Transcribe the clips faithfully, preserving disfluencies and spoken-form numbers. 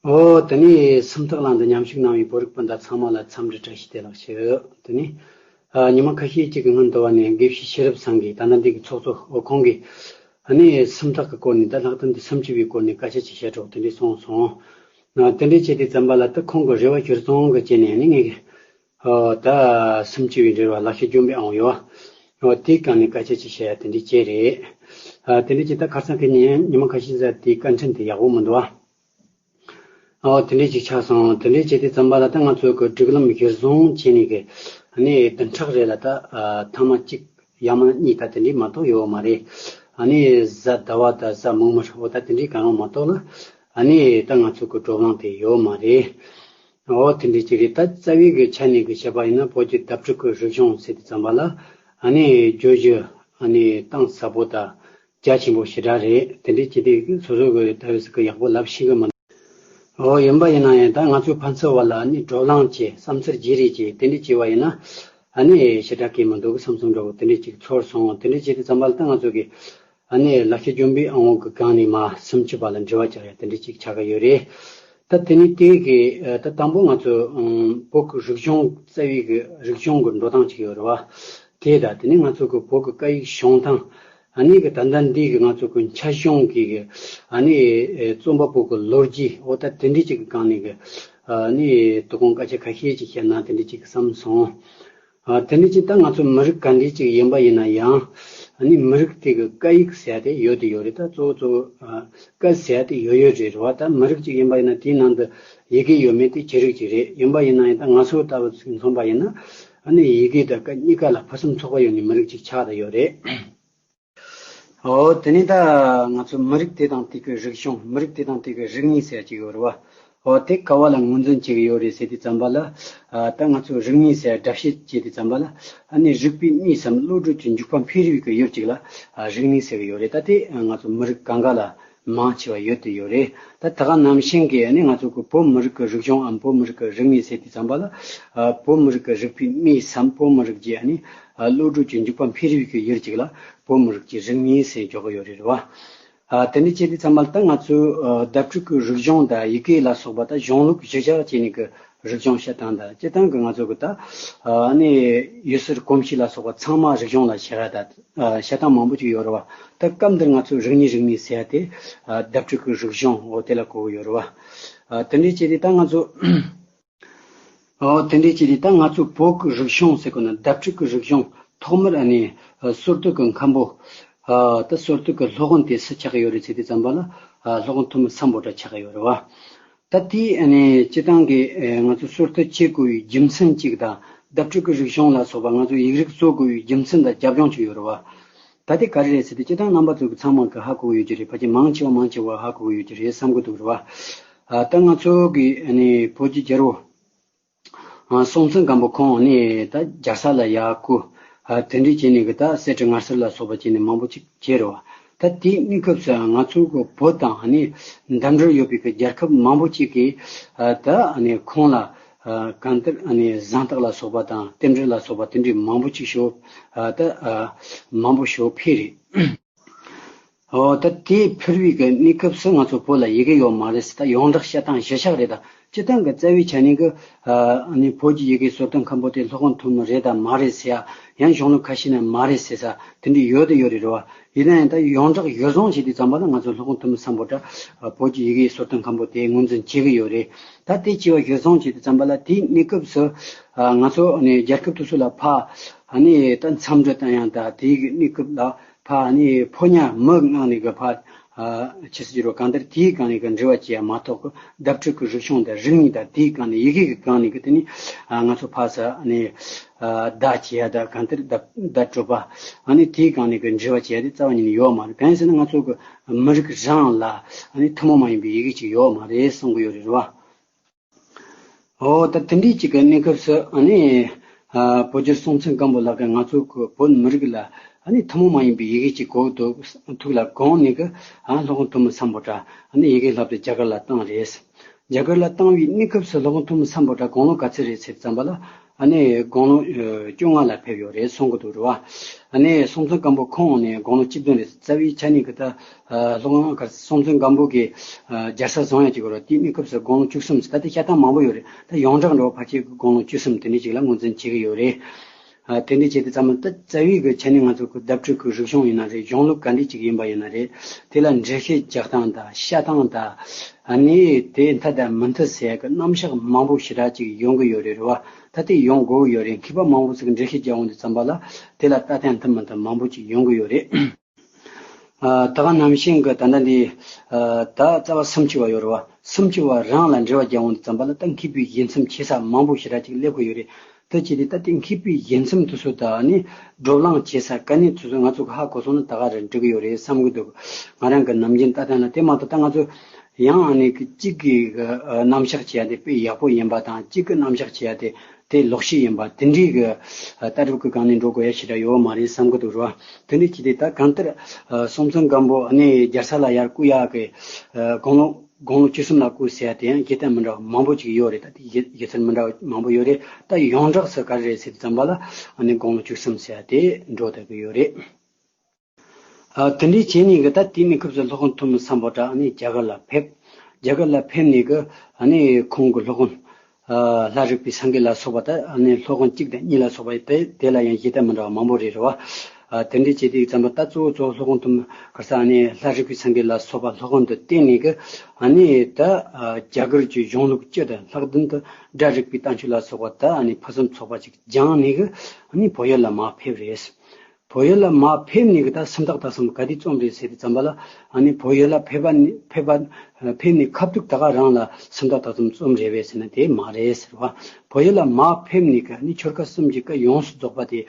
ཨོ། དེ་ནས་སུམ་རྟགས་ལམ་དུ་མཉམ་ཞུགས་གནང་བའི་བོད་རིགས་སྤུན་ཟླ་ཚང་མ་ལ་འཚམས་འདྲི་བཀྲ་ཤིས་བདེ་ལེགས་ཞུ། དེ་ནས་ཨ། ཉི་མ་ཁ་ཤས་ཅིག་གི་སྔོན་དུ་བ་ནས་དགེ་བཤེས་ཤེས་རབ་ཚང་གིས་ད་ལྟ་འདི་གི་ཚོགས་གཙོ་ཨོ་ཁོང་གིས་ཨ་ནི་སུམ་རྟགས་ཀྱི་སྐོར་ནས། ད་ལྷག་དོན་དུ་སུམ་ཅུ་པའི་སྐོར་ནས་སྐད་ཆ་ཅིག་བཤད་རོགས་དེ་འདྲས་གསུངས་སོང་། ཨ། དེ་འདྲས་བྱས་དུས་ཙམ་པ་ལ་ད་ཁོང་གི་རེ་བ་གཞིར་བཟུང་གི་བྱས་ནས་ཨ་ནི་ངས་ཨོ་ད་སུམ་ཅུ་པའི་འགྲེལ་པ་ལག་ཤེས་ལྗོན་པའི་དབང་པོ་ཡོད་བ། ཨོ་དེའི་སྒང་ནས་སྐད་ཆ་ཅིག་བཤད་ཡ་དེ་འདྲས་བྱས་རེད། ཨ། དེ་འདྲས་བྱས་ད་ཁ་སང་གི་ཉིན་ཉི་མ་ཁ་ཤས་ཙམ་དེའི་བཀའ་འཕྲིན་དེ་ཡག་པོ་མི་འདུག་བ། ཨོ་དེ་འདྲས་ཅིག་ཆགས་སོང་། དེ་འདྲས་བྱས་དུས་ཙམ་པ་ལ་ད་ང་ཚོ་གི་སྒྲིག་ལམ་གཞིར་བཟུང་བྱས་ནས་གི་ཨ་ནི་བདུན་ཕྲག་རེ་ལ་ད་ཨ། ཐེངས་མ་གཅིག་ཡང་མིན་གཉིས་ད་དེ་འདྲས་མ་གཏོགས་ཡོད་མ་རེད། ཨ་ནི་གཟའ་ཟླ་བ་དང་གཟའ་མིག་དམར་འོ་ད་དེ་འདྲས་གང་རུང་མ་གཏོགས་ལ་ཨ་ནི་ད་ང་ཚོ་གི་བགྲོ་གླེང་དེ་ཡོད་མ་རེད། ཨོ་དེ་འདྲས་ཅིག་རེད། ད་རྩ་བའི་གི་ཆ་ནས་གི་བཤད་པ་ཡིན་ན་བོད་ཀྱི་བརྡ་སྤྲོད་ཀྱི་རིག་གཞུང་ཟེར་དུས་ཙམ་པ་ལ་ཨ་ནི་བརྗོད་གཞི་ཨ་ནི་གཏིང་ཟབ་པོ་དང་རྒྱ་ཆེན་པོ་ཞེ་དྲག་རེད། དེ་འདྲས་བྱས་ཏེ་སོ་སོ་གི་ད་ཡོད་ས་གི་ཡག་པོ་ལབ་ཤེས་གི་མི་འདུག་ཨོ་ཡིན་པ་ཡིན་ན་ཡང་ད་ང་ཚོའི་ཕན་ཚུན་བར་ལ་ཨ་ནི་བགྲོ་གླེང་བྱས་བསམ་ཚུལ་བརྗེ་རེས་བྱས་དེ་འདྲས་བྱས་པ་ཡིན་ན་ཨ་ནི་ཞེ་དྲག་གི་མི་འདུག་གི་བསམ་ཚུལ་འདྲ་བོ་དེ་འདྲས་ཅིག་ཚོར་སོང་། དེ་འདྲས་བྱས་ཏེ་ཙམ་པ་ལ་ད་ང་ཚོ་གི་ཨ་ནི་ལག་ཤེས་ལྗོན་པའི་དབང་པོ་གི་སྒང་ནས་མ་སུམ་ཅུ་པ་ལ་འགྲེལ་བ་རྒྱག་ཡ་དེ་འདྲས་ཅིག་ཆགས་ཀྱི་ཡོད་རེད། ད་དེ་ནི་དེ་གི་ད་དང་པོ་ང་ཚོ་ཨམ། བོད་ཀྱི་རིག་གཞུང་རྩ་བའི་གི་རིག་གཞུང་གི་འགྲོ་སྟངས་ཅིག་ཡོད་རེད་བ། དེ་དང་དེ་ནི་ང་ཚོ་གི་བོད་ཀྱི་སྐད་ཡིག་བྱུང་སྟངས། ཨ་ནི་གི་ད་ལྟ་འདི་གི་ང་ཚོ་གི་འཆར་གཞུང་གི་གི་ཨ་ནི་རྩོམ་པ་པོ་གི་ལོ་རྒྱུས་འོ་ད་དེ་འདྲས་ཅིག་གི་སྒང་ནས་གི་ཨ་ནི་དོ་དགོང་སྐད་ཆ་ཁ་ཤས་ཅིག་བཤད་ན་དེ་འདྲས་ཅིག་བསམ་སོང་། ཨ། དེ་འདྲ་ཅིག་ད་ང་ཚོ་མི་རིགས་ག་འདྲ་ཅིག་ཡིན་པ་ཡིན་ན་ཡང་། ཨ་ནི་མི་རིགས་དེ་གི་སྐད་ཡིག་ཟེར་ཡ་དེ་ཡོད་དེ་ཡོད་རེད། ད་གཙོ་བོ་གཙོ་བོ་ཨ། སྐད་ཟེར་ཡ་དེ་ཡོད་ཡོད་རེད་རེད་བ། ད་མི་རིགས་ཅིག་ཡིན་པ་ཡིན་ན་དེའི་ནང་དུ་ཡི་གེ་ཡོད་མེད་དེ་ཅི་རིགས་ཅིག་རེད། ཡིན་པ་ཡིན་ན་ཡང་ད་ང་ཚོ་ལྟ་བུ་ཞིག་མཚོན་པ་ཡིན་ན་ཨ་ནི་ཡི་གེ་དང་སྐད་གཉིས་ཀ་ལ་ཕུན་སུམ་ཚོགས་པ་ཡོད་ནི་མི་རིགས་ཅིག་ཆགས་བསྡད་ཡོད་རེད། ཨོ་དེ་ནས་ད་ང་ཚོ་མི་རིགས་དེ་དང་དེ་གི་རིག་གཞུང་། མི་རིགས་དེ་དང་དེ་གི་རིག་གནས་ཟེར་གྱི་ཡོད་རེད་བ། ཨོ་དེ་ག་བ་ལ་ངོས་འཛིན་བྱེད་ཀྱི་ཡོད་རེད་ཟེར་དུས་ཙམ་པ་ལ། ཨ་ད་ང་ཚོ་རིག་གནས་ཟེར་སྒྲ་བཤད་བྱེད་དུས་ཙམ་པ་ལ། ཨ་ནི་རིག་པའི་གནས་སམ་བློ་གྲོས་ཀྱི་འཇུག་པ་འཕེལ་བའི་གི་ཡུལ་ཅིག་ལ་ཨ་རིག་གནས་ཟེར་གྱི་ཡོད་རེད། ད་དེ་ང་ཚོ་མི་རིགས་གང་ག་ལ་མང་ཆེ་བ་ཡོད་དེ་ཡོད་རེད། ད་ད་ག་ནང་བཞིན་གྱི་ཨ་ནི་ང་ཚོ་གི་བོད་མི་རིགས་ཀྱི་རིག་གཞུང་འམ་བོད་མི་རིགས་ཀྱི་རིག་གནས་ཟེར་དུས་ཙམ་པ་ལ། ཨ་བོད་མི་རིགས་ཀྱི་རིག་པའི་གནས་སམ་བོད་མི་རིགས་ཀྱི་ཨ་ནི་ཨ་བློ་གྲོས་ཀྱི་འཇུག་པ་འཕེལ་བའི་གི་ཡུལ་ཅིག་ལ་བོད་མི་རིགས་ཀྱི་རིག་གནས་ཟེར་འཇོག་གི་ཡོད་རེད་བ། ཨ་དེ་འདྲ་བྱས་དུས་ཙམ་པ་ལ་ད་ང་ཚོའི་ཨ་བརྡ་སྤྲོད་ཀྱི་རིག་གཞུང་དང་ཡི་གེ་ལ་སོགས་པ་ད་གཞུང་ལུགས་གཞི་བཞག་བྱས་ནས་ཀྱི་རིག་གཞུང་བཤད་སྟངས་དང་། སྤྱིར་བཏང་གི་ང་ཚོ་གི་ད་ཨ་ནི་ཡུལ་སྲོལ་གོམས་གཤིས་ལ་སོགས་པ་ཚང་མ་རིག་གཞུང་ལ་བྱེད་ར་ད་ཨ་བཤད་སྟངས་མང་པོ་ཅིག་ཡོད་རེད་བ། ད་སྐབས་འདིར་ང་ཚོ་རིག་གནས་རིག་གནས་ཟེར་ཡ་དེ་ཨ་བརྡ་སྤྲོད་ཀྱི་རིག་གཞུང་འོ་དེ་ལ་གོ་གི་ཡོད་རེད་བ། ཨ་དེ་འདྲ་བྱས་ཏེ་ད་ང་ཚོ་ཨོ་དེ་འདྲ་བྱས་ཏེ་ད་ང་ཚོ་བོད་ཀྱི་རིག་གཞུང་ཟེར་གོ་ན་བརྡ་སྤྲོད་ཀྱི་རིག་གཞུང་ཐོག་མར་ཨ་ནི་ཨ་སོར་གཏོད་ཀྱི་མཁན་པོ། ཨ་ད་སོར་གཏོད་ཀྱི་སློབ་དཔོན་དེ་སུ་ཆགས་ཀྱི་ཡོད་རེད་ཟེར་དུས་ཙམ་པ་ལ་ཨ་སློབ་དཔོན་ཐོན་མི་སམ་བྷོ་ཊ་ཆགས་ཀྱི་ཡོད་རེད་བ། ད་དེ་ཨ་ནི་སྤྱིར་བཏང་གི་ཨ་ང་ཚོ་སོར་གཏོད་བྱེད་དགོས་པའི་རྒྱུ་མཚན་གཅིག་དང་བརྡ་སྤྲོད་ཀྱི་རིག་གཞུང་ལ་སོགས་པ་ང་ཚོ་ཡིག་རིགས་བཟོ་དགོས་པའི་རྒྱུ་མཚན་དང་རྒྱབ་ལྗོངས་གཅིག་ཡོད་རེད་བ། ད་དེ་ག་རེ་རེད་ཟེར་དུས་སྤྱིར་བཏང་རྣམ་པ་ཚོ་གི་ཚང་མ་གི་ཧ་གོ་གི་ཡོད་ཀྱི་རེད། ཕལ་ཆེར་མང་ཆེ་བ་མང་ཆེ་བ་ཧ་གོ་གི་ཡོད་ཀྱི་རེད་བསམ་གི་འདུག་རེད་བ། ཨ་ད་ང་ཚོ་གི་ཨ་ནི་བོད་ཀྱི་རྒྱལ་པོ་ཨ་སྲོང་བཙན་སྒམ་པོ་ཁོང་ཨ་ནི་ད་རྒྱལ་ས་ལ་ཡར་བསྐོས། ཨ་དེ་འདྲ་བྱས་ནས་གི་ད་གསེར་ཁྲི་མངའ་གསོལ་ལ་སོགས་པ་བྱས་ནས་མང་པོ་ཅིག་བྱས་རེད་བ། ད་དེའི་གནས་སྐབས་སུ་ང་ཚོ་གི་བོད་དང་ཨ་ནི་འདབས་འབྲེལ་ཡོད་པའི་གི་རྒྱལ་ཁབ་མང་པོ་ཅིག་གིས་ཨ་ད་ཨ་ནི་ཁོང་ལ་ཨ་གང་ལྟར་ཨ་ནི་གཟེངས་རྟགས་ལ་སོགས་པ་དང་རྟེན་འབྲེལ་ལ་སོགས་པ་དེ་འདྲའི་མང་པོ་ཅིག་ཞུ། ཨ་ད་ཨ་མང་པོ་ཞུ་ཕེབས་རེད། ཨོ་ད་དེ་ཕུལ་བའི་གི་གནས་སྐབས་སུ་ང་ཚོ་བོད་ལ་ཡི་གེ་ཡོད་མ་རེད་ཟེར། ད་ཡོངས་གྲགས་བཤད་སྟངས་གཞི་ཆགས་རེད། ད་སྤྱིར་བཏང་གི་རྩ་བའི་ཆ་ནས་གི་ཨ་ནི་བོད་ཀྱི་ཡི་གེ་སོར་གཏོད་མཁན་པོ་དེ་སློབ་དཔོན་ཐོན་མི་རེད་དང་མ་རེད་ཟེར་ཡ། ཡང་གཞུང་ལུགས་ཁ་ཤས་ནས་མ་རེད་ཟེར་ས་དེ་འདྲ་ཡོད་དེ་ཡོད་རེད་རེད་བ། ཡིན་ན་ཡང་ད་ཡོངས་གྲགས་གཞིར་བཟུང་བྱས་དུས་ཙམ་པ་ལ་ང་ཚོ་སློབ་དཔོན་ཐོན་མི་སམ་བྷོ་ཊ་བོད་ཀྱི་ཡི་གེ་སོར་གཏོད་མཁན་པོ་དེ་ངོས་འཛིན་བྱེད་ཀྱི་ཡོད་རེད། ད་དེ་བྱས་པ་གཞིར་བཟུང་བྱས་དུས་ཙམ་པ་ལ་དེའི་གནས་སྐབས་སུ་ཨ་ང་ཚོ་ཨ་ནི་རྒྱལ་ཁབ་དེ་ཚོ་ལ་ཕར་ཨ་ནི་ད་འཚམས་འདྲི་བཏང་ཡ་ད་དེའི་གནས་སྐབས་ལ། ཕ་ནི་ཕོ་ཉ་མི་མངགས་ནས་གི་ཕ་ཨ་ཆི་ཟེར་རོ། གང་ལྟར་དེའི་སྒང་ནས་གི་འབྲེལ་བ་བྱེད་ཡ་མ་གཏོགས་གི་བརྡ་སྤྲོད་ཀྱི་རིག་གཞུང་དང་རིག་གནས་དང་དེའི་སྒང་ནས་ཡི་གེ་གི་སྒང་ནས་གི་དེ་ནི་ཨ་ང་ཚོ་ཕ་ས་ནི་ཨ་བརྡ་བྱེད་ཡ་དང་གང་ལྟར་བརྡ་བརྡ་སྤྲོད་པ་ཨ་ནི་དེའི་སྒང་ནས་གི་འབྲེལ་བ་བྱེད་ཡ་དེ་རྩ་བ་ཉིད་ནས་ཡོད་མ་རེད། གང་ཡིན་ཟེར་ན་ང་ཚོ་གི་མི་རིགས་རང་ལ་ཨ་ནི་ཐུན་མོང་མ་ཡིན་པའི་ཡི་གེ་ཅིག་ཡོད་མ་རེད་གསུང་གི་ཡོད་རེད་རེད་བ། ཨོ་ད་དེ་འདྲའི་ཅིག་གི་གནས་སྐབས་སུ་ཨ་ནི་ཨ་བོད་རྒྱལ་སྲོང་བཙན་སྒམ་པོ་ལགས་ཀྱིས་ང་ཚོ་གི་བོད་མི་རིགས་ལ་ཨ་ནི་ཐུན་མོང་མ་ཡིན་པའི་ཡི་གེ་ཅིག་དགོས་འདུག་ཐུགས་ལ་དགོངས་ནས་གི་ཨ་སློབ་དཔོན་ཐོན་མི་སམ་བྷོ་ཊ་ཨ་ནི་ཡི་གེ་བསླབ་སྟེ་རྒྱ་གར་ལ་བཏང་རེད། རྒྱ་གར་ལ་བཏང་བའི་གནས་སྐབས་སུ་སློབ་དཔོན་ཐོན་མི་སམ་བྷོ་ཊ་དགུང་ལོ་ག་ཚོད་རེད་ཟེར་བསམ་པ་ལ། ཨ་ནི་དགུང་ལོ་བཅོ་ལྔ་ལ་ཕེབས་ཡོད་རེད་གསུང་གི་འདུག་རེད་བ། ཨ་ནི་སྲོང་བཙན་སྒམ་པོ་ཁོང་ནི་དགུང་ལོ་བཅུ་བདུན་རེད། རྩ་བའི་ཆ་ནས་གི་ད་སློབ་དཔོན་ག་སྲོང་བཙན་སྒམ་པོ་གི་རྒྱལ་ས་བཟུང་ཡ་ཅིག་ཡོད་རེད། དེའི་གནས་སྐབས་སུ་དགུང་ལོ་བཅུ་གསུམ་ཟེར། ད་དེ་བཤད་སྟངས་མང་པོ་ཡོད་རེད། ད་ཡོངས་གྲགས་འགྲོ་བ་ཕལ་ཆེར་གི་དགུང་ལོ་བཅུ་གསུམ་དེ་འདྲ་ཅིག་ལ་ངོས་འཛིན་བྱེད་ཀྱི་ཡོད་རེད། ཨ། དེ་འདྲ་བྱས་ཏེ་ཙམ་ད་རྩ་བའི་གི་ཆ་ནས་ང་ཚོ་གི་བརྡ་སྤྲོད་ཀྱི་རིག་གཞུང་ཡིན་ན་རེད། གཞུང་ལུགས་ག་འདྲ་ཅིག་ཡིན་པ་ཡིན་ན་རེད། དེ་ལ་འགྲེལ་བཤད་རྒྱག་སྟངས་དང་བཤད་སྟངས་དང་། ཨ་ནི་དེ་མཐའ་དང་མི་མཐའ་ཟེར་གི་རྣམ་གཞག་མང་པོ་ཞེ་དྲག་ཅིག་ཡོང་གི་ཡོད་རེད་རེད་བ། ད་དེ་ཡོང་དགོས་ཡོད་རེད། མཁས་པ་མང་པོ་ཞིག་གི་འགྲེལ་བཤད་རྒྱག་འོང་དུས་ཙམ་པ་ལ་དེ་ལ་ལྟ་སྟངས་མཐུན་མི་མཐུན་མང་པོ་ཅིག་ཡོང་གི་ཡོད་རེད། ཨ། ད་ག་ནང་བཞིན་གྱི་ད་ལྟ་འདི། ཨ། ད་རྩ་བ་སུམ་ཅུ་པ་ཡོད་རེད་བ། སུམ་ཅུ་པ་རང་ལ་འགྲེལ་བ་རྒྱག་འོང་དུས་ཙམ་པ་ལ་ད་མཁས་པའི་ཞལ་མཚམས་ཆེ་ས་མང་པོ་ཞེ་དྲག་ཅིག་སླེབས་ཀྱི་ཡོད་རེད། ད་ཅི་སྟེ་ད་དེ་མཁས་པའི་ཞལ་མཚམས་དེ་ཚོ་དང་ནི་བགྲོ་གླེང་བྱེད་ས་དཀའ་གནད་དེ་ཚོ་ང་ཚོ་གི་ཧ་གོ་སོང་ན་ད་ག་རེ་འགྲིག་གི་ཡོད་རེད་བསམ་གི་འདུག། ང་རང་གི་ནམ་རྒྱུན་ལྟ་སྟངས་ལ། དེ་མ་གཏོགས་ད་ང་ཚོ་ཡང་ཨ་ནི་གི་གཅིག་གི་གི་རྣམ་གཞག་བྱེད་ཡ་དེ་དཔེ་ཡག་པོ་ཡིན་པ་དང་། གཅིག་གི་རྣམ་གཞག་བྱེད་ཡ་དེ་དེ་ལོག་ཤོས་ཡིན་པ། དེ་འདྲའི་གི་ལྟ་གྲུབ་ཀྱི་སྒང་ནས་འགྲོ་དགོས་ཡ་ཞེ་དྲག་ཡོད་མ་རེད་བསམ་གི་འདུག་ར། དེ་འདྲ་བྱས་ཏེ་ད་གང་ལྟར་སྲོང་བཙན་སྒམ་པོ་ཨ་ནི་རྒྱལ་ས་ལ་ཡར་བསྐོ་ཡག་གི་དགུང་ལོ་དགུང་ལོ་བཅུ་གསུམ་ལ་བསྐོ་ཟེར་ཡ་དེ་ཡང་ཞེ་དྲག་མི་འདྲ་བ་མང་པོ་ཅིག་ཡོད་རེད། ད་དེ་ཞེ་དྲག་མི་འདྲ་བ་མང་པོ་ཡོད་རེད། ད་ཡོངས་གྲགས་སུ་ག་རེ་རེད་ཟེར་དུས་ཙམ་པ་ལ་ཨ་ནི་དགུང་ལོ་བཅུ་གསུམ་ཟེར་ཡ་དེ་འགྲོ་བསྡད་ཀྱི་ཡོད་རེད། ཨ། དེ་འདྲའི་བྱས་ནས་གི་ད་དེའི་གནས་སྐབས་སུ་སློབ་དཔོན་ཐོན་མི་སམ་བྷོ་ཊ་ཨ་ནི་རྒྱ་གར་ལ་ཕེབས། རྒྱ་གར་ལ་ཕེབས་ནས་གི་ཨ་ནི་ཁོང་གི་སློབ་དཔོན། ཨ། ལྷ་རིག་པའི་སེང་གེ་ལ་སོགས་པ། ད་ཨ་ནི་སློབ་དཔོན་གཅིག་དང་གཉིས་ལ་སོགས་པ་དེ་དེ་ལ་ཡང་ཞེ་དྲག་མི་འདྲ་བ་མང་པོ་རེད་རེད་བ། ཨ། དེ་འདྲའི་བྱས་ཏེ་ཙམ་པ་ད་གཙོ་བོ་གཙོ་བོ་སློབ་དཔོན་ཐོན་མི་ག་རེ་ཟེར། ཨ་ནི་ལྷ་རིག་པའི་སེང་གེ་ལ་སོགས་པ་སློབ་དཔོན་དུ་བསྟེན་ནས་གི་ཨ་ནི་ད་རྒྱ་གར་གྱི་གཞུང་ལུགས་སྤྱི་དང་ལྷག་དོན་དུ་སྒྲ་རིག་པའི་བསྟན་བཅོས་ལ་སོགས་པ་ད་ཨ་ནི་ཕུན་སུམ་ཚོགས་པ་ཅིག་སྦྱངས་ནས་གི་ཨ་ནི་བོད་ཡུལ་ལ་མར་ཕེབས་རེད། བོད་ཡུལ་ལ་མར་ཕེབས་ནས་གི་ད་སུམ་རྟགས་དག་གསུམ་ག་དུས་རྩོམ་རེད་ཟེར་དུས་ཙམ་པ་ལ། ཨ་ནི་བོད་ཡུལ་ལ་ཕེབས་པ་ནི་ཕེབས་པ་ཕེབས་ནས་ཁ་ཐུག་ད་ག་རང་ལ་སུམ་རྟགས་དག་གསུམ་རྩོམ་རེད་པས་ཟེར་ན་དེ་མ་རེད་ཟེར་བ། བོད་ཡུལ་ལ་མར་ཕེབས་ནས་གི་ཨ་ནི་ཆོལ་ཁ་གསུམ་གྱི་སྐད་ཡོངས་སུ་རྫོགས་པ་དེ་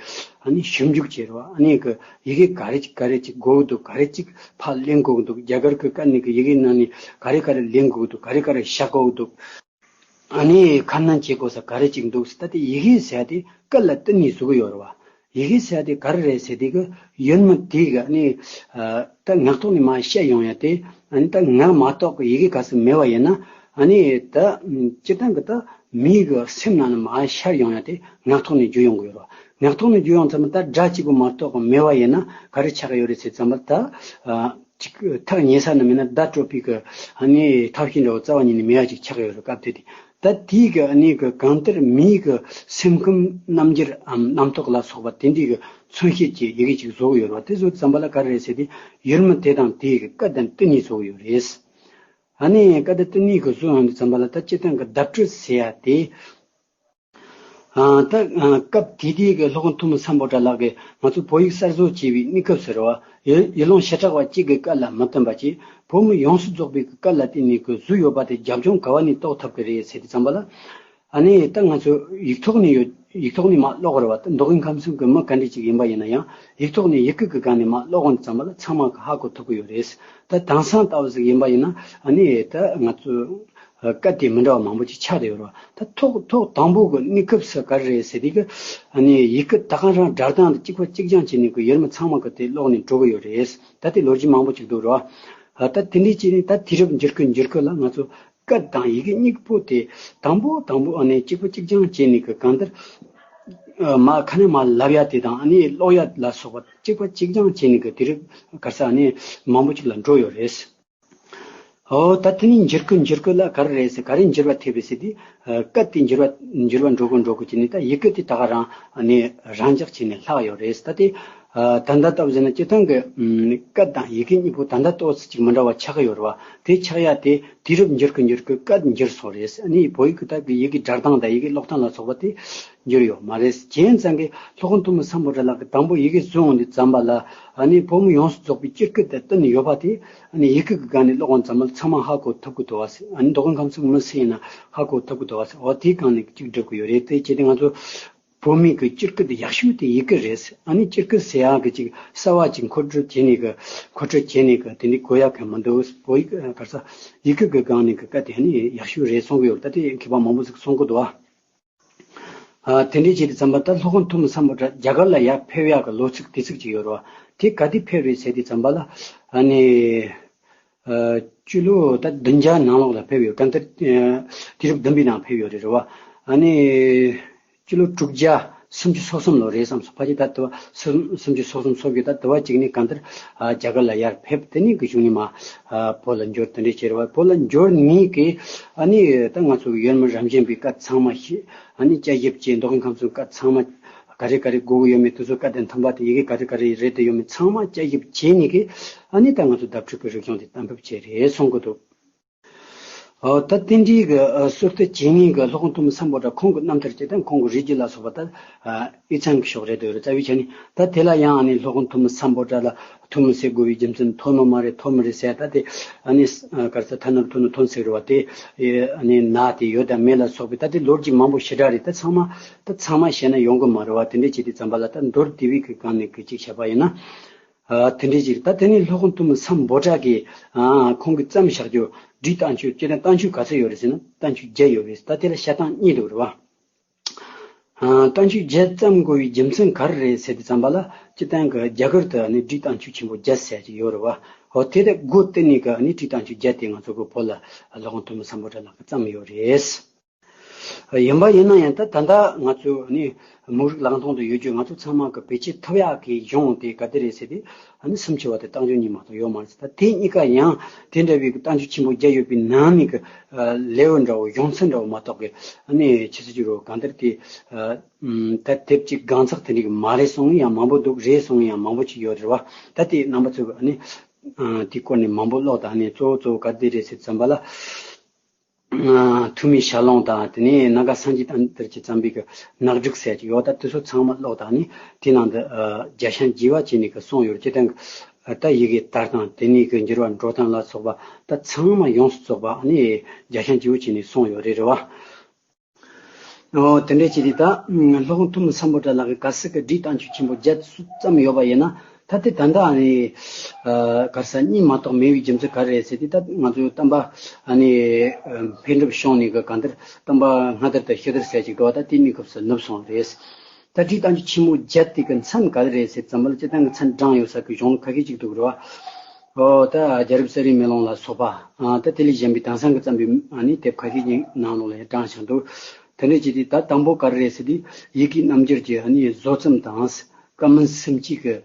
ཨ་ནི་ཞིབ་འཇུག་བྱས་རེད་བ། ཨ་ནི་གི་ཡི་གེ་ག་རེ་ག་རེ་ཅིག་དགོས་འདུག། ག་རེ་ཅིག་ཕར་ལེན་དགོས་འདུག། རྒྱ་གར་གྱི་སྐད་ནས་གི་ཡི་གེ་ནང་ནས་ག་རེ་ག་རེ་ལེན་དགོས་འདུག། ག་རེ་ག་རེ་བཞག་དགོས་འདུག། ཨ་ནི་ཁ་སྣོན་བྱེད་དགོས་ས་ག་རེ་ཅིག་འདུག་ཟེར། ད་དེ་ཡི་གེ་ཟེར་ཡ་དེ་སྐད་ལ་བསྟུན་ནས་བཟོ་གི་ཡོད་རེད་བ། ཡི་གེ་ཟེར་ཡ་དེ་ག་རེ་རེད་ཟེར་དུས་གི་ཡུལ་མི་དེ་གི་ཨ་ནི་ཨ་ད་ངག་ཐོག་ནས་མར་བཤད་ཡོང་ཡ་དེ། ཨ་ནི་ད་ངག་མ་གཏོགས་གི་ཡི་གེ་ག་ཚོད་མེད་པ་ཡིན་ན། ཨ་ནི་ད་སྤྱིར་བཏང་གི་ད་མིའི་གི་སེམས་ནང་ནས་མར་ཤར་ཡོང་ཡ་དེ་ངག་ཐོག་ནས་བརྗོད་ཡོང་གི་ཡོད་རེད་བ། ངག་ཐོག་ནས་བརྗོད་ཡོང་ཙམ་ད་སྒྲ་གཅིག་པུ་མ་གཏོགས་གི་མེད་པ་ཡིན་ན་ག་རེ་ཆགས་ཀྱི་ཡོད་རེད་ཟེར་ཙམ་པ་ད་ཨ། ཅིག་ཐག་ཉེ་ས་ནས་མིན་ན་བརྡ་སྤྲོད་པའི་གི་ཨ་ནི་ཐབས་ཤེས་འདྲ་བོ་རྩ་བ་ཉིད་ནས་མེད་པ་ཅིག་ཆགས་ཡོད་རེད། སྐབས་དེ་དུས་ད་དེའི་གི་ཨ་ནི་གི་གང་ལྟར་མིའི་གི་སེམས་ཁམས་རྣམ་འགྱུར་འམ་རྣམ་རྟོག་ལ་སོགས་པ་དེ་འདྲའི་གི་མཚོན་བྱེད་ཀྱི་ཡི་གེ་ཅིག་བཟོ་གི་ཡོད་རེད་བ། དེ་བཟོ་དུས་ཙམ་པ་ལ་ག་རེ་རེད་ཟེར་དུས་ཡུལ་མི་དེ་དང་དེའི་གི་སྐད་དང་བསྟུན་ནས་བཟོ་གི་ཡོད་རེད། ཨ་ནི་སྐད་དང་བསྟུན་ནས་གི་བཟོ་ཡོང་དུས་ཙམ་པ་ལ་ད་སྤྱིར་བཏང་གི་བརྡ་སྤྲོད་ཟེར་ཡ་དེ། ཨ། ད་ཨ་སྐབས་དེ་དུས་ཀྱི་སློབ་དཔོན་ཐོན་མི་སམ་བྷོ་ཊ་ལགས་ཀྱིས་ང་ཚོ་བོད་ཡིག་གསར་བཟོ་བྱས་པའི་གནས་སྐབས་སུ་རེད་བ། ཡུལ་ཡུལ་ལུང་བྱེ་བྲག་པ་གཅིག་གི་སྐད་ལ་མི་བསྟུན་པ་བྱས། བོད་མི་ཡོངས་སུ་རྫོགས་པའི་སྐད་ལ་བརྟེན་ནས་ཀྱི་བཟོས་ཡོད་པ་དེ་རྒྱབ་ལྗོངས་ག་བ་ནས་རྟོགས་ཐུབ་ཀྱི་རེད་ཟེར་དུས་ཙམ་པ་ལ། ཨ་ནི་ད་ང་ཚོ་ཡིག་ཐོག་ནས་ཡོད། ཡིག་ཐོག་ནས་མར་ཀློག་རེད་བ། ད་མདོ་དབུས་ཁམས་གསུམ་གྱི་མི་ག་འདྲ་ཅིག་ཡིན་པ་ཡིན་ན་ཡང་ཡིག་ཐོག་ནས་ཡི་གེ་གི་སྒང་ནས་མར་ཀློག་འོང་དུས་ཙམ་པ་ལ་ཚང་མ་གིས་ཧ་གོ་ཐུབ་ཀྱི་ཡོད་རེད། ད་དེང་སང་ལྟ་བུ་ཟིག་ཡིན་པ་ཡིན་ན་ཨ་ནི་ད་ང་ཚོ། སྐད་དེ་མི་འདྲ་བ་མང་པོ་ཅིག་ཆགས་བསྡད་ཡོད་རེད་བ། ད་ཐོག་ཐོག་དང་པོ་གི་གནས་སྐབས་སུ་ག་རེ་རེད་ཟེར་དུས་ཀྱི་ཨ་ནི་ཡི་གེ་ད་ག་རང་སྒྲ་གདངས་དང་གཅིག་པ་གཅིག་རྐྱང་བྱས་ནས་ཀྱི་ཡུལ་མི་ཚང་མ་གིས་དེ་ཀློག་ནས་འགྲོ་གི་ཡོད་རེད། ད་དེ་ལོ་རྒྱུས་མང་པོ་ཅིག་འདུག་རེད་བ། ད་དེ་འདྲའི་བྱས་ནས་ད་དུས་རབས་འགྱུར་གི་འགྱུར་གི་ལ་ང་ཚོ་སྐད་དང་ཡི་གེ་གཉིས་པོ་དེ་དང་པོ་དང་པོ་ཨ་ནི་གཅིག་པ་གཅིག་རྐྱང་བྱས་ནས་ཀྱི་གང་ལྟར་མ་ཁ་ནས་མར་ལབ་ཡ་དེ་དང་ཨ་ནི་ཀློག་ཡ་ལ་སོགས་པ་གཅིག་པ་གཅིག་རྐྱང་བྱས་ནས་ཀྱི་དུས་རབས་ག་རེ་ཟེར་ཨ་ནི་མང་པོ་ཅིག་ལ་འགྲོ་ཡོད་རེད། ཨོ། ད་དེ་ནི་འགྱུར་གི་འགྱུར་གི་ལ་ག་རེ་རེད་ཟེར། ག་རེ་འགྱུར་བ་ཐེབས་རེད་ཟེར་དུས། ཨ། སྐད་དེ་འགྱུར་བ་འགྱུར་བ་འགྲོ་གི་འགྲོ་གི་བྱས་ནས་ད་ཡི་གེ་དེ་ད་ག་རང་ནས་རང་འཇགས་བྱས་ནས་ལྷག་ཡོད་རེད། ད་དེ། ཨ། ད་ལྟ་ལྟ་བུ་ཟེར་ན་སྤྱིར་བཏང་གི་ཨམ། སྐད་དང་ཡི་གེ་གཉིས་པོ་ད་ལྟ་ཏོག་ཙམ་ཅིག་མི་འདྲ་བ་ཆགས་ཀྱི་ཡོད་རེད་བ། དེ་ཆགས་ཡ་དེ་དུས་རབས་འགྱུར་གི་འགྱུར་གི་སྐད་འགྱུར་སོང་རེད། ཨ་ནི་བོད་ཡིག་གི་ད་གི་ཡི་གེ་སྒྲ་གདངས་དང་ཡི་གེ་ཀློག་སྟངས་ལ་སོགས་པ་དེ་འགྱུར་ཡོད་མ་རེད། བྱས་ཙང་གི་སློབ་དཔོན་ཐོན་མི་སམ་བྷོ་ཊ་ལགས་ཀྱིས་དང་པོ་ཡི་གེ་བཟོས་འོང་དུས་ཙམ་པ་ལ་ཨ་ནི་བོད་མི་ཡོངས་སུ་རྫོགས་པའི་སྤྱི་སྐད་དེ་བསྟུན་ནས་ཡོད་པ་དེ། ཨ་ནི་ཡི་གེ་གི་སྒང་ནས་ཀློག་འོང་ཙམ་པ་ལ་ཚང་མ་ཧ་གོ་ཐུབ་ཀྱི་འདུག་བ། ཨ་ནི་མདོ་དབུས་ཁམས་གསུམ་མི་སུ་ཡིན་ན་ཧ་གོ་ཐུབ་ཀྱི་འདུག་བ། འོ་དེའི་སྒང་ནས་གཅིག་སྒྲུབ་ཀྱི་ཡོད་རེད། དེ་བྱས་ཏེ་ང་ཚོ་བོད་མིའི་གི་སྤྱི་སྐད་དེ་ཡག་ཤོས་དེ་ཡི་གེ་རེད། ཨ་ནི་སྤྱི་སྐད་ཟེར་ཡག་གི་ཅིག་གསར་བ་ཅིག་མཁོ་སྤྲོད་བྱས་ནས་གི་མཁོ་སྤྲོད་བྱས་ནས་གི་དེ་འདྲའི་དགོས་ཡག་གང་མི་འདུག། བོད་ཡིག་ག་རེ་ཟེར་ཡི་གེ་གི་སྒང་ནས་གི་སྐད་དེ་ཨ་ནི་ཡག་ཤོས་རེད་གསུང་གི་ཡོད་རེད། ད་དེ་མཁས་པ་མང་པོ་ཟིག་གསུང་གི་འདུག་བ། ཨ། དེ་འདྲའི་བྱས་ཏེ་ཙམ་པ་ད་སློབ་དཔོན་ཐོན་མི་སམ་བྷོ་ཊ་རྒྱ་གར་ལ་ཡར་ཕེབས་ཡག་གི་ལོ་ཚིགས་དུས་ཚིགས་ཅིག་ཡོད་རེད་བ། དེ་ག་དུས་ཕེབས་རེད་ཟེར་དུས་ཙམ་པ་ལ་ཨ་ནི་ ཨ་སྤྱི་ལོ་ད་བདུན་བརྒྱ་ནང་ལོགས་ལ་ཕེབས་ཡོད། གང་ལྟར་ཨ་དུས་རབས་བདུན་པའི་ནང་ཕེབས་ཡོད་རེད། རེད་བ། ཨ་ནི་སྤྱི་ལོ་དྲུག་བརྒྱ་སུམ་ཅུ་སོ་གསུམ་ལོ་རེད་བསམ་སོང་། ཕལ་ཆེར་ད་དུ་བ་སུམ་སུམ་ཅུ་སོ་གསུམ་སོ་བརྒྱད་ད་དུ་བ་གཅིག་ནས་གང་ལྟར་ཨ་རྒྱ་གར་ལ་ཡར་ཕེབས། དེ་ནས་གི་གཞུག་ནས་མ་ཨ་བོད་ལ་འབྱོར། དེ་འདྲས་བྱས་རེད་བ། བོད་ལ་འབྱོར་ནས་གི་ཨ་ནི་ད་ང་ཚོ་ཡོན་མོ་རབ་བྱུང་པའི་བཀའ་ཚང་མ་ཤེས། ཨ་ནི་དཔྱད་ཞིབ་བྱས། མདོ་དབུས་ཁམས་གསུམ་བཀའ་ཚང་མ་ག་རེ་ག་རེ་དགོས་ཀྱི་ཡོད་མེད། དེ་ཚོ་བཀའ་བསྟན་ཐམ་པ་དེ་ཡི་གེ་ག་རེ་ག་རེ་རེད་དེ་ཡོད་མེད་ཚང་མ་དཔྱད་ཞིབ་བྱས་ནས་གི་ཨ་ནི་ད་ང་ཚོ་བརྡ་སྤྲོད་ཀྱི་རིག་གཞུང་དེ་གཏན་འབེབས་བྱས་རེད་གསུང་གི་འདུག་ཨོ་ད་དེ་འདྲའི་གི་ཨ་གསོལ་སྟོན་བྱེད་མཁན་གི་སློབ་དཔོན་ཐོན་མི་སམ་བྷོ་ཊ་ཁོང་གི་རྣམ་ཐར་སྤྱིར་བཏང་ཁོང་གི་རིགས་རྒྱུད་ལ་སོགས་པ་ད་ཨ་དབུས་གཙང་གི་ཕྱོགས་རེད་འདུག་རེད། རྩ་བའི་ཆ་ནས་ད་དེ་ལ་ཡང་ཨ་ནི་སློབ་དཔོན་ཐོན་མི་སམ་བྷོ་ཊ་ལ་ཐོན་མི་ཟེར་དགོས་པའི་རྒྱུ་མཚན་ཐོན་མི་མ་རེད། ཐོན་མི་རེད་ཟེར། ད་དེ་ཨ་ནི་ཨ་ག་རེ་ཟེར། ཐ་ན་ཐོན་ནི་ཐོན་ཟེར་རེད་བ། དེ་ཨ་ནི་ན་དེ་ཡོད་དང་མེད་ལ་སོགས་པའི་ད་དེ་ལོ་རྒྱུས་མང་པོ་ཞེ་དྲག་རེད། ད་ཚང་མ་ད་ཚང་མ་བཤད་ན་ཡོང་གི་མ་རེད་བ། དེ་འདྲས་བྱས་དུས་ཙམ་པ་ལ་ད་མདོར་བསྡུས་པའི་གི་སྒང་ནས་གི་གཅིག་བཤད་པ་ཡིན་ན། ཨ་དེ་འདྲས་ཅིག་ད་དེ་ནས་སློབ་དཔོན་ཐོན་མི་སམ་བྷོ་ཊ་གིས་ཨ་ཁོང་གིས་བརྩམས་བཞག་རྒྱུ་བྲིས་བཏང་ཆོས་སྤྱིར་བཏང་བཏང་ཆོས་ག་ཚོད་ཡོད་རེད་ཟེར་ན། བཏང་ཆོས་བརྒྱད་ཡོད་རེད། ད་དེ་ལ་བཤད་སྟངས་གཉིས་འདུག་རེད་བ། ཨ་བཏང་ཆོས་བརྒྱད་བརྩམས་དགོས་པའི་རྒྱུ་མཚན་ག་རེ་རེད་ཟེར་དུས་ཙམ་པ་ལ་སྤྱིར་བཏང་གི་རྒྱ་གར་དུ་ནི་བྲིས་བཏང་ཆོས་ཆེན་པོ་བརྒྱད་ཟེར་ཅིག་ཡོད་རེད་བ། འོ་དེ་དེ་སྒོ་བསྟུན་ནས་གི་ནི་བྲིས་བཏང་ཆོས་བརྒྱད་དེ་ང་ཚོ་གི་བོད་ལ་སློབ་དཔོན་ཐོན་མི་སམ་བྷོ་ཊ་ལགས་ཀྱིས་བརྩམས་ཡོད་རེད། ཡིན་པ་ཡིན་ན་ཡང་ད་ད་ལྟ་ང་ཚོ་ནི་མི་རིགས་ལག་སྟོང་དུ་ཡོད་རྒྱུ་ང་ཚོ་ཚང་མ་གི་བེད་སྤྱོད་ཐུབ་ཡག་གི་གཞུང་དེ་ག་དེ་རེད་ཟེར་དུས་ཨ་ནི་སུམ་ཅུ་པ་དེ་བཏང་ཆོས་གཉིས་མ་གཏོགས་ཡོད་མ་རེད། ད་དེ་གཉིས་ཀ་ཡང་དེ་འདྲ་བའི་གི་བཏང་ཆོས་ཆེན་པོ་བརྒྱད་ཡོད་པའི་ནང་ནས་གི་ལེའུ་འདྲ་བོ་གཞུང་ཚན་འདྲ་བོ་མ་གཏོགས་གི་ཨ་ནི་ཆི་ཟེར་རྒྱུ་རེད། གང་ལྟར་དེ་ད་དེབ་ཅིག་གང་ཚགས་དེ་འདྲ་གི་མ་རེད་གསུང་ཡང་མང་པོ་འདུག་རེད་གསུང་ཡང་མང་པོ་ཅིག་ཡོད་རེད་བ། ད་དེ་རྣམ་པ་ཚོས་གི་ཨ་ནི་དེའི་སྐོར་ནས་མང་པོ་ཀློག་དང་། ཨ་ནི་གཙོ་བོ་གཙོ་བོ་ག་དེ་རེད་ཟེར་དུས་ཙམ་པ་ལ། ཐུ་མིའི་ཞལ་ལུང་དང་། དེ་ནས་ནཱ་ག་སངས་རྒྱས་བསྟན་དར་གྱིས་བརྩམས་པའི་གི་ནག་འབྲུག་ཟེར་གྱི་ཡོད། ད་དེ་ཚོ་ཚང་མ་ཀློག་དང་། ཨ་ནི་དེ་ནང་དུ་ཨ་རྒྱ་ཤན་རྒྱས་པ་བྱས་ནས་གི་གསུངས་ཡོད་ཀྱི་དང་། ད་ཡི་གེ་དར་སྟངས། དེ་ནས་གི་འགྱུར་བ་འགྲོ་སྟངས་ལ་སོགས་པ་ད་ཚང་མ་ཡོངས་སུ་རྫོགས་པ་ཨ་ནི་རྒྱ་ཤན་རྒྱས་པོ་བྱས་ནས་གསུངས་ཡོད་རེད། རེད་བ། ཨོ་དེ་འདྲས་བྱས་ཏེ་ད་སློབ་དཔོན་ཐུ་མི་སམ་བྷོ་ཊ་ལགས་ཀྱིས་གལ་སྲིད་ཀྱི་བྲིས་བཏང་ཆོས་ཆེན་པོ་བརྒྱད་ཙམ་ཡོད་པ་ཡིན་ན། ད་དེ་ད་ལྟ་ཨ་ནི་ཨ་ག་རེ་ཟེར། གཉིས་མ་གཏོགས་མེད་པའི་རྒྱུ་མཚན་ག་རེ་རེད་ཟེར་དུས། ད་ང་ཚོའི་བསྟན་པ་ཨ་ནི་ཨ་འཕེལ་འགྲིབ་བྱུང་ནས་གི་གང་ལྟར་བསྟན་པ་སྔ་དར་དང་ཕྱི་དར་ཟེར་ཅིག་འདུག་བ། ད་དེ་གནས་སྐབས་སུ་ནུབ་སོང་བ་རེད། ད་བྲིས་བཏང་ཆོས་ཆེན་མོ་བརྒྱད་དེ་གི་མཚན་ག་རེ་རེད་ཟེར་ཙམ་པ་ལ། སྤྱིར་བཏང་གི་མཚན་བགྲངས་ཡོད་ས་གི་གཞུང་ལུགས་ཁ་ཤས་ཅིག་འདུག་རེད་བ། ཨོ་ད་རྒྱལ་རབས་གསེར་བའི་མེ་ལོང་ལ་སོགས་པ། ཨ་ད་དེ་ལས་གཞན་པའི་དེང་སང་གི་བརྩམས་པའི་ཨ་ནི་དེབ་ཁ་ཤས་ཀྱི་ནང་ལོགས་ལ་ཡང་བགྲངས་བཞག་འདུག་དེ་འདྲ་བྱས་ཏེ་ད་དང་པོ་ག་རེ་རེད་ཟེར་དུས། ཡི་གེའི་རྣམ་འགྱུར་གྱི་ཨ་ནི་བཟོ་རྩོམ་དང་། བཀའ་མོལ་སུམ་ཅུ་གི་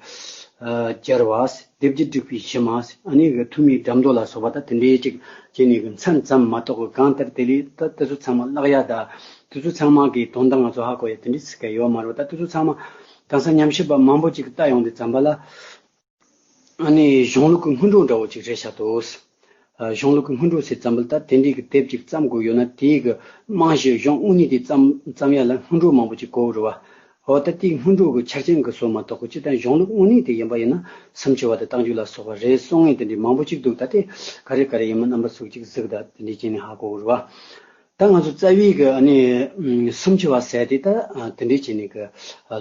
ཨ་སྦྱར་བ། སྡེབ་སྦྱོར་འབྲུག་པའི་གཞི་མ། ཨ་ནི་གི་ཐུ་མིའི་སྒྲ་མདོ་ལ་སོགས་པ། ད་དེ་འདྲའི་ཅིག་བྱས་ནས་གི་མཚན་ཙམ་མ་གཏོགས་གི་གང་ལྟར་དེ་ལས་ད་དེ་ཚོ་ཚང་མ་བཀླག་ཡ་དང་། དེ་ཚོ་ཚང་མ་གི་དོན་དག་ང་ཚོ་ཧ་གོ་ཡ་དེ་འདྲའི་ཚིག་ག་ཡོད་མ་རེད་བ། ད་དེ་ཚོ་ཚང་མ་དེང་སང་ཉམས་ཞིབ་པ་མང་པོ་ཅིག་ལྟ་ཡོང་དུས་ཙམ་པ་ལ། ཨ་ནི་གཞུང་ལུགས་ཀྱི་སྔོན་འགྲོ་འདྲ་བོ་ཅིག་རེད་ཤག་འདུག་ཨ་གཞུང་ལུགས་ཀྱི་སྔོན་འགྲོ་ཟེར་ཙམ་པ་ལ། ད་དེ་འདྲའི་གི་དེབ་ཅིག་བརྩམ་དགོས་ཡོད་ན། དེའི་གི་རྨང་གཞི་གཞུང་དངོས་གནས་དེ་བརྩམ་བརྩམ་ཡ་ལ་སྔོན་འགྲོ་མང་པོ་ཅིག་དགོས་རེད་བ། འོ་ད་དེའི་སྔོན་འགྲོ་གི་ཆ་རྐྱེན་གི་སོ་མ་གཏོགས་གི། སྤྱིར་བཏང་གཞུང་ལུགས་དངོས་གནས་དེ་ཡིན་པ་ཡིན་ན་སུམ་ཅུ་པ་དང་རྟགས་འཇུག་ལ་སོགས་པ་རེད་གསུང་མཁན་དེ་འདྲའི་མང་པོ་ཅིག་འདུག་ད་དེ་ག་རེ་ག་རེ་ཡིན་མིན་རྣམ་པ་ཚོས་ཅིག་གཟིགས་དང་། དེ་འདྲའི་བྱས་ནས་ཧ་གོ་དགོས་རེད་བ། ད་ང་ཚོ་རྩ་བའི་གི་ཨ་ནི་སུམ་ཅུ་པ་ཟེར་དེ་ད་དེ་འདྲའི་བྱས་ནས་གི་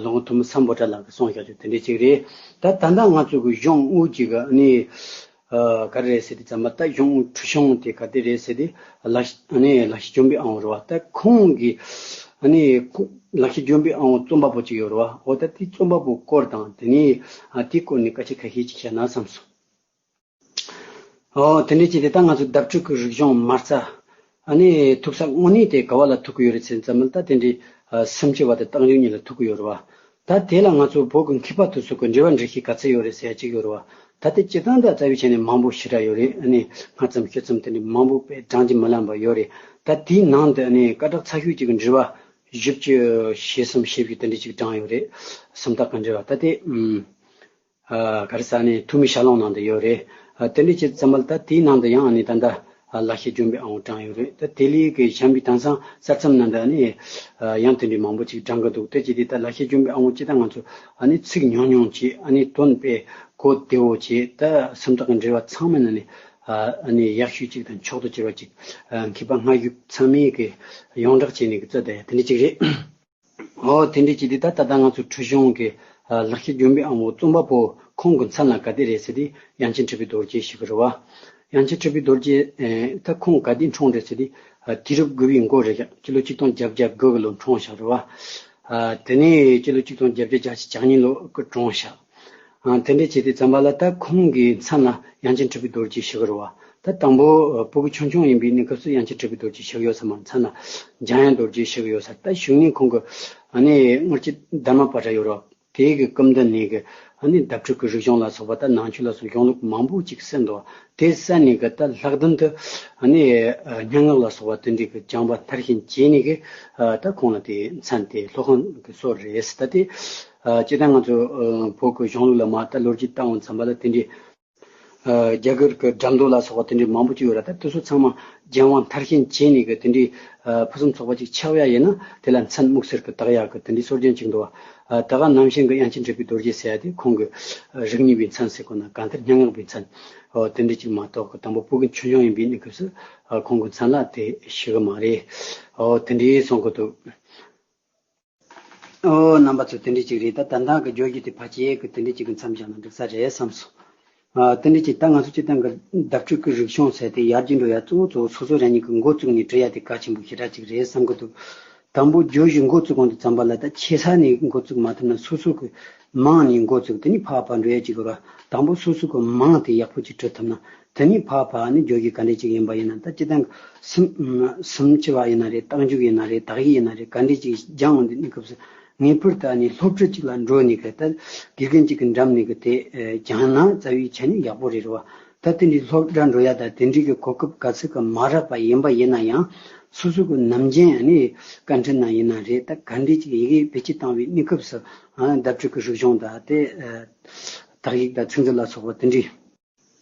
སློབ་དཔོན་ཐུ་མི་སམ་བྷོ་ཊ་ལགས་ཀྱིས་གསུངས་བཞག་རྒྱུ་དེ་འདྲའི་ཅིག་རེད། ད་ད་ལྟ་ང་ཚོ་གི་གཞུང་དངོས་ཀྱི་གི་ཨ་ནི་ག་རེ་རེད་ཟེར་དུས་ཙམ་པ། ད་གཞུང་ཁྲི་གཞུང་དེ་ག་དེ་རེད་ཟེར་དུས། ལག་ཤེས་ཨ་ནི་ལག་ཤེས་ལྗོན་པའི་དབང་པོ་རེད་བ། ད་ཁོང་གི་ཨ་ནི་ཁོ་ལག་ཤེས་ལྗོན་པའི་དབང་པོ་རྩོམ་པ་པོ་ཅིག་ཡོད་རེད་བ། འོ་ད་དེ་རྩོམ་པ་པོའི་སྐོར་དང་། དེ་ནས་ཨ་དེའི་སྐོར་ནས་སྐད་ཆ་ཁ་ཤས་ཅིག་བཤད་ན་བསམ་སོང་། ཨོ་དེ་འདྲ་བྱས་ཏེ་ད་ང་ཚོ་བརྡ་སྤྲོད་ཀྱི་རིག་གཞུང་མ་རྩ་ཨ་ནི་ཐུག་ས་དངོས་གནས་དེ་ག་བ་ལ་ཐུག་གི་ཡོད་རེད་ཟེར་ཙམ་པ་ལ། ད་དེ་འདྲའི་ཨ་སུམ་ཅུ་པ་དང་རྟགས་འཇུག་གཉིས་ལ་ཐུག་གི་ཡོད་རེད་བ། ད་དེ་ལ་ང་ཚོ་བོད་ཀྱི་མཁས་པ་དེ་ཚོ་གི་འགྲེལ་པ་འགྲེལ་བཤད་ག་ཚད་ཡོད་རེད་ཟེར་ཡ་གཅིག་ཡོད་རེད་བ། ད་དེ་སྤྱིར་བཏང་ད་རྩ་བའི་ཆ་ནས་མང་པོ་ཞེ་དྲག་ཡོད་རེད། ཨ་ནི་སྔ་ཙམ་ཕྱི་ཙམ་དེ་འདྲའི་མང་པོ་དཔེ་བགྲང་གི་མི་ལངས་པ་ཡོད་རེད། ད་དེའི་ནང་དུ་ཨ་ནི་སྐད་གྲགས་ཚ་ཤོས་ཅིག་གི་འགྲེལ་པ་བཞི་བཅུ་ཞེ་གསུམ་ཞེ་བཞི་དེ་འདྲ་ཅིག་བགྲངས་ཡོད་རེད། སུམ་རྟགས་ཀྱི་འགྲེལ་པ། ད་དེ་ཨམ། ཨ་ག་རེ་ཟེར་ནས་ཐུ་མི་ཞལ་ལུང་ནང་དུ་ཡོད་རེད། ཨ་དེ་འདྲ་བྱས་ཙམ་པ་ལ་ད་དེའི་ནང་དུ་ཡང་ཨ་ནི་ད་ལྟ་ཨ་ལེགས་བཤད་ལྗོན་པའི་དབང་པོ་དྲངས་ཡོད་རེད། ད་དེ་ལས་ཀྱི་གཞན་པའི་དེང་སང་གསར་རྩོམ་ནང་དུ་ཨ་ནི་ཨ་ཡང་དེ་འདྲའི་མང་པོ་ཅིག་དྲངས་ཀྱི་འདུག་དེ་བྱས་དུས་ད་ལེགས་བཤད་ལྗོན་པའི་དབང་པོ་སྤྱིར་བཏང་ང་ཚོ་ཨ་ནི་ཚིག་ཉུང་ཉུང་བྱས། ཨ་ནི་དོན་དཔེ་གོ་བདེ་བོ་བྱས། ད་སུམ་རྟགས་ཀྱི་འགྲེལ་པ་ཚང་མ་ནི་ཨ་ནི་ཨ་ཨ་ནི་ཡག་ཤོས་ཅིག་དང་མཆོག་ཏུ་གྱུར་པ་ཅིག་ཨ་མཁས་པ་སྔ་གཞུག་ཚང་མས་ཀྱི་ཡོངས་བསྒྲགས་བྱས་ནས་ཀྱི་བཙལ་བསྡད་ཡ་དེ་འདྲ་ཅིག་རེད། ཨོ་དེ་འདྲ་བྱས་དུས་ད་ད་ལྟ་ང་ཚོ་ཁྲི་གཞུང་གི་ཨ་ལེགས་བཤད་ལྗོན་པའི་དབང་པོ་རྩོམ་པ་པོ་ཁོང་གི་མཚན་ལ་ག་དེ་རེད་ཟེར་དུས། དབྱངས་ཅན་གྲུབ་པའི་རྡོ་རྗེ་ཞུ་གི་རེད་བ། དབྱངས་ཅན་གྲུབ་པའི་རྡོ་རྗེ་ཨེ་ད་ཁོང་ག་དེ་འཁྲུངས་རེད་ཟེར་དུས། ཨ་དུས་རབས་དགུ་པའི་འགོ་རེད་ཤག་སྤྱི་ལོ་གཅིག་སྟོང་བརྒྱད་བརྒྱ་གི་ལོ་འཁྲུངས་ཤག་རེད་བ། ཨ་དེ་ནས་སྤྱི་ལོ་གཅིག་སྟོང་བརྒྱད་བརྒྱ་གྱ་གཉིས་ལོ་གི་གྲོངས་ཤག་ཨ་དེ་འདྲ་བྱས་དུས་ཙམ་པ་ལ་ད་ཁོང་གི་མཚན་ལ་དབྱངས་ཅན་གྲུབ་པའི་རྡོ་རྗེ་ཞུ་གི་རེད་བ། ད་དང་པོ་ཕྲུ་གུ་ཆུང་ཆུང་ཡིན་པའི་གནས་སྐབས་སུ་དབྱངས་ཅན་གྲུབ་པའི་རྡོ་རྗེ་ཞུ་གི་ཡོད་ས་མ་རེད། མཚན་ལ་འཇམ་དབྱངས་རྡོ་རྗེ་ཞུ་གི་ཡོད་ས་རེད། ད་གཞུག་ནས་ཁོང་གི་ཨ་ནི་སྔར་གྱི་དྷརྨ་པ་ཏྲ་ཡོད་རེད། དེ་གི་སྐུ་མདུན་ནས་གི་ཨ་ནི་བརྡ་སྤྲོད་ཀྱི་རིག་གཞུང་ལ་སོགས་པ་ད་ནང་ཆོས་ལ་སོགས་གཞུང་ལུགས་མང་པོ་ཅིག་གསན་འདུག་དེ་གསན་ནས་གི་ད་ལྷག་དོན་དུ་ཨ་ནི་སྙན་ངག་ལ་སོགས་པ་དེ་འདྲའི་གི་སྦྱངས་པ་མཐར་ཕྱིན་བྱས་ནས་གི་ད་ཁོང་ལ་དེ་མཚན་དེ་སློབ་དཔོན་གྱི་སྲོལ་རེད། ད་དེ་སྤྱིར་བཏང་ང་ཚོ་བོད་ཀྱི་གཞུང་ལུགས་ལ་མ་ད་ལོ་རྒྱུས་བལྟ་འོང་ཙམ་པ་ལ་དེ་འདྲའི་རྒྱ་གར་གྱི་འགྲམ་རྡོ་ལ་སོགས་པ་དེ་འདྲའི་མང་པོ་ཅིག་ཡོད་ར། ད་དེ་ཚོ་ཚང་མ་སྦྱང་བ་མཐར་ཕྱིན་བྱས་ནས་གི་དེ་འདྲའི་ཕུན་སུམ་ཚོགས་པ་ཅིག་ཆགས་ཡ་ཡིན་ན་དེ་ལ་མཚན་སྨུག་སེར་གྱི་བཏགས་ཡ་གི་དེ་འདྲའི་སྲོལ་རྒྱུན་ཅིག་འདུག་ད་ག་ནང་བཞིན་གྱི་དབྱངས་ཅན་གྲུབ་པའི་རྡོ་རྗེ་ཟེར་ཡ་དེ་ཁོང་གི་རིག་གནས་པའི་མཚན་ཟེར་དགོས་ན་གང་ལྟར་སྙན་ངག་པའི་མཚན་དེ་འདྲ་ཅིག་མ་གཏོགས་གི་དང་པོ་ཕྲུ་གུ་ཆུང་ཆུང་ཡིན་པའི་གནས་སྐབས་སུ་ཁོང་གི་མཚན་ལ་དེ་ཞུ་གི་མ་རེད། དེ་འདྲའི་གསུང་གི་འདུག་ཨོ། རྣམ་པ་ཚོ་དེ་འདྲ་ཅིག་རེད། ད་ད་ལྟ་གི་བརྗོད་གཞི་དེ་ཕལ་ཆེར་གི་དེ་འདྲ་ཅིག་གི་མཚམས་བཞག་ན་འགྲིག་ས་རེད་བསམ་སོང་། ཨ། དེ་འདྲ་ཅིག་ད་ང་ཚོ་སྤྱིར་བཏང་གི་བརྡ་སྤྲོད་ཀྱི་རིག་གཞུང་ཟེར་དེ་ཡར་རྒྱས་འགྲོ་ཡ་གཙོ་བོ་གཙོ་བོ་སོ་སོ་རང་ཉིད་ཀྱི་འགོ་བཙུགས་ནས་འབྲི་ཡ་དེ་གལ་ཆེན་པོ་ཞེ་དྲག་ཅིག་རེད་བསམ་གི་འདུག་དང་པོ་བརྗོད་གཞི་འགོ་བཙུགས་གོང་དུ་ཙམ་པ་ལ་ད་ཆེ་ས་ནས་འགོ་བཙུགས་མ་ཐུབ་ན་སོ་སོ་གི་མིང་ནས་འགོ་བཙུགས། དེ་ནས་ཕར་ཕར་འགྲོ་ཡ་ཅིག་དགོས་ར། དང་པོ་སོ་སོ་གི་མིང་དེ་ཡག་པོ་ཅིག་འབྲི་ཐུབ་ན། དེ་ནས་ཕར་ཕར་ནི་བརྗོད་གཞི་ག་འདྲ་ཅིག་ཡིན་པ་ཡིན་ན། ད་སྤྱིར་བཏང་སུམ་སུམ་ཅུ་པ་ཡིན་ན་རེད། རྟགས་འཇུག་ཡིན་ན་རེད། དག་ཡིག་ཡིན་ན་རེད། ག་འདྲ་ཅིག་སྦྱང་འོང་དུས་གནས་སྐབས་སུ་ངེས་པར་དུ་ནི་སློབ་ཁྲིད་ཅིག་ལ་འགྲོ་ནས་གི་ད་དགེ་རྒན་ཅིག་གི་འགྲམ་ནས་གི་དེ་སྦྱང་ན་རྩ་བའི་ཆ་ནས་ཡག་པོ་རེད་རེད་བ། ད་དེ་འདྲའི་སློབ་གྲྭ་འགྲོ་ཡ་ད་དེ་འདྲའི་གི་གོ་སྐབས་ག་ཚོད་གི་མ་རག་པ་ཡིན་པ་ཡིན་ན་ཡང་སོ་སོ་གི་ནམ་རྒྱུན་ནི་བཀའ་ཁྲིད་ན་ཡིན་ན་རེད། ད་ག་འདྲ་ཅིག་ཡི་གེ་བེད་སྤྱོད་བཏང་བའི་གནས་སྐབས་སུ་བརྡ་སྤྲོད་ཀྱི་རིག་གཞུང་ད་དེ་དག་ཡིག་དང་ཚིག་མཛོད་ལ་སོགས་པ་དེ་འདྲའི།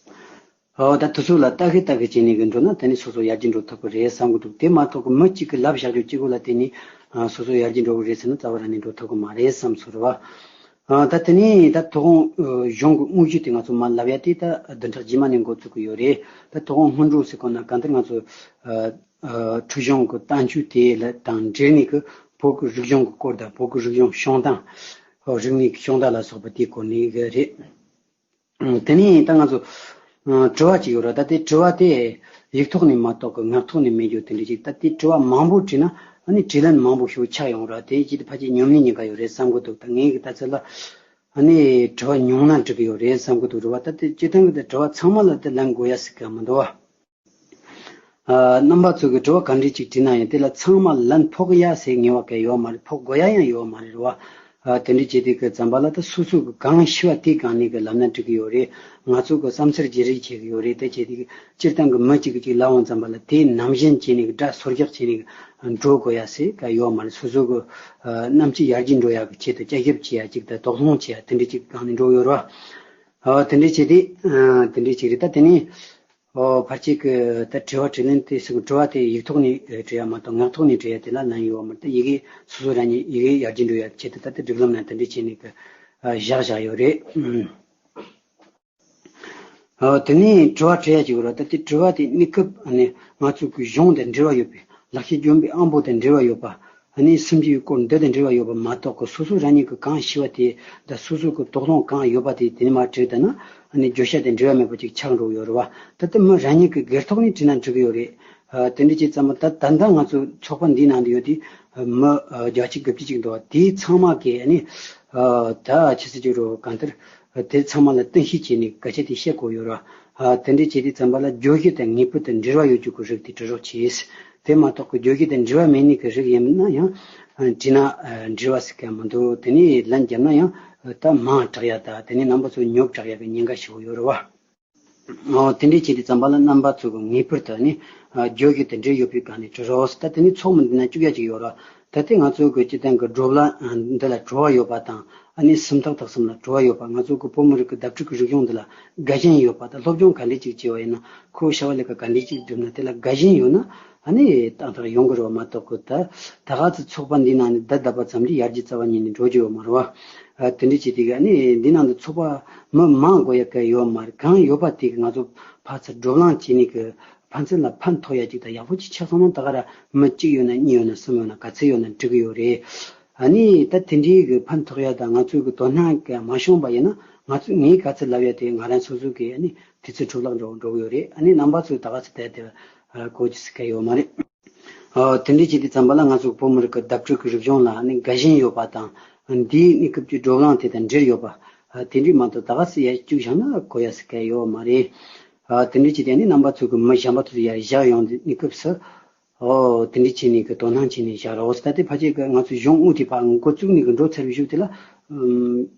ཨོ། ད་དེ་ཚོ་ལ་ལྟ་གི་ལྟ་གི་བྱས་ནས་གི་འགྲོ་ན་དེ་ནི་སོ་སོ་ཡར་རྒྱས་འགྲོ་ཐུབ་ཀྱི་རེད་བསམ་གི་འདུག་དེ་མ་གཏོགས་གི་མི་གཅིག་གི་ལབ་བཞག་རྒྱུ་གཅིག་པོ་ལ་བརྟེན་ནས་ཨ་སོ་སོ་ཡར་རྒྱས་འགྲོ་གི་རེད་ཟེར་ན་རྩ་བ་རང་ནས་འགྲོ་ཐུབ་ཀྱི་མ་རེད་བསམ་སོང་རེད་བ། ཨ་ད་དེ་ནས་ད་དོ་དགོང་གཞུང་གི་དངོས་གཞི་དེ་ང་ཚོ་མ་ལབ་ཡ་དེ་ད་བདུན་ཕྲག་རྗེས་མ་ནས་འགོ་བཙུགས་ཀྱི་ཡོད་རེད། ད་དོ་དགོང་སྔོན་འགྲོ་ཟེར་གོ་ན་གང་ལྟར་ང་ཚོ་ཨ་ཨ་ཁྲིད་གཞུང་གི་བསྟན་བཅོས་དེ་ལ་དང་འབྲེལ་ནས་གི་བོད་ཀྱི་རིག་གཞུང་གི་སྐོར་དང་བོད་ཀྱི་རིག་གཞུང་བྱུང་སྟངས། རིག་གནས་ཀྱི་བྱུང་སྟངས་ལ་སོགས་པ་དེའི་སྐོར་ནས་གི་རེད། ཨང་། དེ་ནས་ད་ང་ཚོ་ཨང་དྲི་བ་ཅིག་ཡོད་ར། ད་དེ་དྲི་བ་དེ་ཡིག་ཐོག་ནས་མ་གཏོགས་གི་ངག་ཐོག་ནས་མེད་རྒྱུ་དེ་འདྲ་ཅིག་ད་དེ་དྲི་བ་མང་པོ་དྲིས་ན་ཨ་ནི་དྲིས་ལན་མང་པོ་ཞིག་ཆགས་ཡོང་ར། དེ་ཅིག་ད་ཕལ་ཆེར་ཉམས་ལེན་གཉིས་ཀ་ཡོད་རེད་བསམ་གི་འདུག་ད་ངའི་གི་ལྟ་ཚུལ་ལ་ཨ་ནི་དྲི་བ་ཉུང་ན་འགྲིག་གི་ཡོད་རེད་བསམ་གི་འདུག་རེད་བ། ད་དེ་སྤྱིར་བཏང་གི་ད་དྲི་བ་ཚང་མ་ལ་དེ་ལན་དགོས་ཡ་ཟིག་ག་མི་འདུག་བ། ཨ། རྣམ་པ་ཚོ་གི་དྲི་བ་ག་འདྲ་ཅིག་དྲིས་ན་ཡང་དེ་ལ་ཚང་མ་ལན་ཕོག་ཡ་ཟེར་ངེས་པ་ག་ཡོད་མ་རེད། ཕོག་དགོས་ཡ་ཡང་ཡོད་མ་རེད་རེད་བ། ཨ། དེ་འདྲ་བྱས་དུས་ཀྱི་ཙམ་པ་ལ་ད་སོ་སོ་གི་གང་ཤེས་པ་དེ་སྒང་ནས་གི་ལབ་ན་འགྲིག་གི་ཡོད་རེད། ང་ཚོ་གི་བསམ་ཚུལ་བརྗེ་རེས་བྱེད་གི་ཡོད་རེད། དེ་བྱས་དུས་སྤྱིར་བཏང་གི་མི་གཅིག་གིས་གཅིག་ལབ་འོང་ཙམ་པ་ལ་དེའི་ནང་བཞིན་བྱས་ནས་གི་སྒྲ་སོར་རྒྱག་བྱས་ནས་གི་འགྲོ་དགོས་ཡ་ཟེར་ག་ཡོད་མ་རེད། སོ་སོ་གི་ཨ་རྣམ་དཔྱོད་ཡར་རྒྱས་འགྲོ་ཡ་གི་ཆེད་དུ་དཔྱད་ཞིབ་བྱེད་ཡ་གཅིག་དང་དོགས་སློང་བྱེད་ཡ་དེ་འདྲ་གཅིག་གི་སྒང་ནས་འགྲོ་ཡོད་རེད་བ། ཨ། དེ་འདྲ་བྱས་དུས་ཨ་དེ་འདྲ་ཅིག་རེད། ད་དེ་ནས། ཨོ། ཕལ་ཆེར་གྱི་ད་དྲི་བ་དྲིས་ལན་དེ་ཟེར་གི་དྲི་བ་དེ་ཡིག་ཐོག་ནས་དྲི་ཡ་མ་གཏོགས་ངག་ཐོག་ནས་དྲི་ཡ་དེ་ལ་ལན་ཡོད་པ་མ་རེད། ད་ཡི་གེ་སོ་སོ་རང་ཉིད་ཡི་གེ་ཡར་རྒྱས་འགྲོ་ཡ་ཆེད་དུ་ད་ལྟ་སྒྲིག་ལམ་ནང་དེ་འདྲ་བྱས་ནས་གི་བཞག་བཞག་ཡོད་རེད། ཨོ། དེ་ནས་དྲི་བ་དྲི་ཡ་ཅིག་ཡོད་རེད། ད་དེ་དྲི་བ་དེ་གནས་སྐབས་ནས་ང་ཚོ་གི་གཞུང་དང་འབྲེལ་བ་ཡོད་པའི་ལེགས་བཤད་ལྗོན་པའི་དབང་པོ་དང་འབྲེལ་བ་ཡོད་པ། ཨ་ནི་སུམ་ཅུའི་སྐོར་འདི་དང་འབྲེལ་བ་ཡོད་པ་མ་གཏོགས་ཀྱི་སོ་སོ་རང་ཉིད་ཀྱི་གང་ཤེས་པ་དེ་དང་སོ་སོ་གི་དོགས་སློང་གང་ཡོད་པ་དེ་དེ་ནས་མར་དྲིས་བསྡད་ན་ཨ་ནི་བརྗོད་བྱ་དང་འབྲེལ་བ་མེད་པ་ཅིག་ཆགས་འགྲོ་གི་ཡོད་རེད་བ། ད་ལྟ་མི་རང་ཉིད་ཀྱི་སྒེར་ཐོག་ནས་དྲིས་ན་འགྲིག་གི་ཡོད་རེད། ཨ། དེ་འདྲ་བྱས་ཙམ་ད་ད་ལྟ་ང་ཚོ་ཚོགས་པ་འདིའི་ནང་དུ་ཡོད་དེ་མི་བརྒྱད་ཅུ་དགུ་བཅུ་ཅིག་འདུག་བ། དེ་ཚང་མ་གིས་ཨ་ནི་ཨ་ད་ཆི་ཟེར་རྒྱུ་རེད། གང་ལྟར། དེ་ཚང་མ་ལ་བསྟུན་ཤེས་བྱས་ནས་སྐད་ཆ་དེ་བཤད་དགོས་ཡོད་ར། ཨ། དེ་འདྲ་བྱས་དུས་ཙམ་པ་ལ་བརྗོད་གཞི་དང་ངེས་པར་དུ་འབྲེལ་བ་ཡོད་རྒྱུ་གི་རིགས་དེ་དྲི་རོགས་བྱས། དེ་མ་གཏོགས་ཀྱི་བརྗོད་གཞི་དང་འབྲེལ་བ་མེད་ནི་གི་རིགས་ཡིན་ན་ཡང་དྲིས་ན་འབྲེལ་བ་ཟེར་ག་མི་འདུག་དེ་ནས་ལན་བརྒྱབ་ན་ཡང་ད་མང་དྲགས་ཡ་ད་དེ་ནས་རྣམ་པ་ཚོ་ཉོབ་དྲགས་ཡ་གི་ཉེན་ཁ་ཞིག་ཡོད་རེད་བ། ཨོ། དེ་འདྲ་བྱས་དུས་ཙམ་པ་ལ་རྣམ་པ་ཚོ་གི་ངེས་པར་དུ་ནི་བརྗོད་གཞི་དང་འབྲེལ་ཡོད་པའི་སྒང་ནས་དྲི་རོགས། ད་དེ་ནས་ཚོགས་མི་འདི་ན་བཅུ་བརྒྱད་ཅིག་ཡོད་ར། ད་ལྟའི་ང་ཚོའི་གི་སྤྱི་བཏང་གི་བགྲོ་གླེང་འདི་ལ་བྲོ་བ་ཡོད་པ་དང་ཨ་ནི་སུམ་རྟགས་དག་གསུམ་ལ་བྲོ་བ་ཡོད་པ། ང་ཚོའི་གི་བོད་མི་རིགས་ཀྱི་བརྡ་སྤྲོད་ཀྱི་རིག་གཞུང་འདི་ལ་དགའ་ཞེན་ཡོད་པ། ད་སློབ་སྦྱོང་ག་འདྲས་ཅིག་བྱས་པ་ཡིན་ན་ཁོའི་བྱ་བ་ལས་ཀ་ག་འདྲས་ཅིག་བསྒྲུབས་ན་དེ་ལ་དགའ་ཞེན་ཡོད་ན་ཨ་ནི་ཏག་ཏག་ཡོང་གི་རེད་བ། མ་གཏོགས་གི་ད་ད་ག་ཚོད་ཚོགས་པ་འདི་ནང་ནས་བསྡད་བསྡད་པ་ཙམ་གྱིས་ཡར་རྒྱས་རྩ་བ་ཉིད་ནས་འགྲོ་རྒྱུ་ཡོད་མ་རེད་བ། ཨ། དེ་འདྲས་བྱས་དེ་གི་ཨ་ནི་འདི་ནང་དུ་ཚོགས་པ་མི་མང་དགོས་ཡ་ག་ཡོད་མ་རེད། གང་ཡོད་པ་དེ་གི་ང་ཚོ་ཕར་ཚུར་བགྲོ་གླེང་བྱས་ནས་གི་ཕན་ཚུན་ལ་ཕན་ཐོགས་ཡ་ཅིག་དང་ཡག་པོ་ཅིག་ཆགས་སོང་ན་ད་ག་ར་མི་གཅིག་ཡོད་ན་གཉིས་ཡོད་ན་གསུམ་ཡོད་ན་ག་ཚོད་ཡོད་ན་འགྲིག་གི་ཡོད་རེད། ཨ་ནི་ད་དེ་འདྲའི་གི་ཕན་ཐོགས་ཡ་དང་ང་ཚོའི་གི་དོ་སྣང་གི་མ་བྱུང་བ་ཡིན་ན་ང་ཚོ་ངས་ག་ཚོད་ལབ་ཡ་དེ་ང་རང་སོ་སོ་གི་ཨ་ནི་དུས་ཚོད་འཕྲོ་བརླག་འགྲོ་འགྲོ་གི་ཡོད་རེད། ཨ་ནི་རྣམ་པ་ཚོས་ད་ག་ཚོད་བལྟས་ཏེ་གོ་རྒྱུ་ཟེར་ག་ཡོད་མ་རེད། ཨ། དེ་འདྲས་བྱས་དུས་ཙམ་པ་ལ་ང་ཚོ་བོད་མི་རིགས་ཀྱི་བརྡ་སྤྲོད་ཀྱི་རིག་གཞུང་ལ་ནི་དགའ་ཞེན་ཡོད་པ་དང་། འདིའི་གནས་སྐབས་ཀྱི་བགྲོ་གླེང་དེ་དང་འབྲེལ་ཡོད་པ། ཨ། དེ་འདྲས་མ་གཏོགས་ད་ག་ཟེར་ཡ་བཅུག་བཞག་ན་གོ་ཡ་ཟེར་ག་ཡོད་མ་རེད། ཨ་དེ་འདྲ་བྱས་ཏེ་ནི་རྣམ་པ་ཚོ་གི་མི་གཞན་པ་ཚོ་ཡར་བཞག་ཡོང་དུས་ནི་སྐབས་སུ། ཨོ་དེ་འདྲ་བྱས་ནས་གི་དོ་སྣང་བྱས་ནས་བཞག་རོགས། ད་ལྟའི་ཕལ་ཆེར་གི་ང་ཚོ་གཞུང་དངོས་དེ་ཕར་འགོ་བཙུགས་ནས་གི་འགྲོ་ཚར་བའི་གཞུག་དེ་ལ་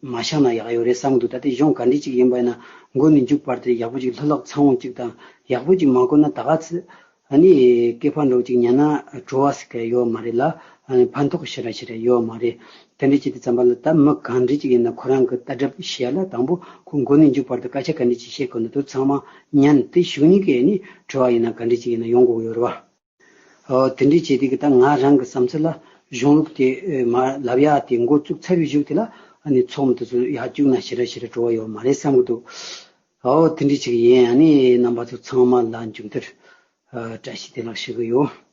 མ་བཞག་ན་ཡག་ཡོད་རེད་བསམ་གི་འདུག་ད་ལྟའི་གཞུང་ག་འདྲ་ཅིག་ཡིན་པ་ཡིན་ན་འགོ་ནས་མཇུག་བར་དུ་ཡག་པོ་ཅིག་ལྷུ་ལག་ཚ་བོ་ཅིག་དང་ཡག་པོ་ཅིག་མ་བསྐོར་ན་ད་ག་ཚོད། ཨ་ནི་སྐེད་པ་འདྲ་བོ་ཅིག་ཉན་ན་བྲོ་བ་ཟེར་གི་ཡོད་མ་རེད་ལ། ཨ་ནི་ཕན་ཐོགས་ཞེ་དྲག་ཞེ་དྲག་ཡོད་མ་རེད། དེ་འདྲ་བྱས་དུས་ཙམ་པ་ལ་ད་མི་གང་འདྲ་ཅིག་ཡིན་ན་ཁོ་རང་གི་ལྟ་གྲུབ་བཤད་ཡ་ལ་དང་པོ་ཁོ་འགོ་ནས་མཇུག་བར་དུ་སྐད་ཆ་ག་འདྲ་ཅིག་བཤད་དགོས་ན་དེ་ཚང་མ་ཉན་དེ་གཞུག་ནས་གི་ཨ་ནི་དྲི་བ་ཡིན་ན་ག་འདྲ་ཅིག་ཡིན་ན་ཡོང་དགོས་ཡོད་རེད་བ། ཨོ་དེ་འདྲ་བྱས་དུས་གི་ད་ང་རང་གི་བསམ་ཚུལ་ལ་གཞུང་ལུགས་དེ་ཨེ་མ་ལབ་ཡ་དེ་འགོ་བཙུགས་ཚར་བའི་གཞུག་དེ་ལ་ཨ་ནི་ཚོགས་མི་དེ་ཚོ་ཡར་བཅུག་ན་ཞེ་དྲག་ཞེ་དྲག་བྲོ་བ་ཡོད་མ་རེད་བསམ་གི་འདུག་ཨོ་དེ་འདྲ་ཅིག་ཡིན། ཨ་ནི་རྣམ་པ་ཚོ་ཚང་མ་ལ་མཇུག་མཐར་ཨ་བཀྲ་ཤིས་བདེ་ལེགས་ཞུ་གི་ཡོད།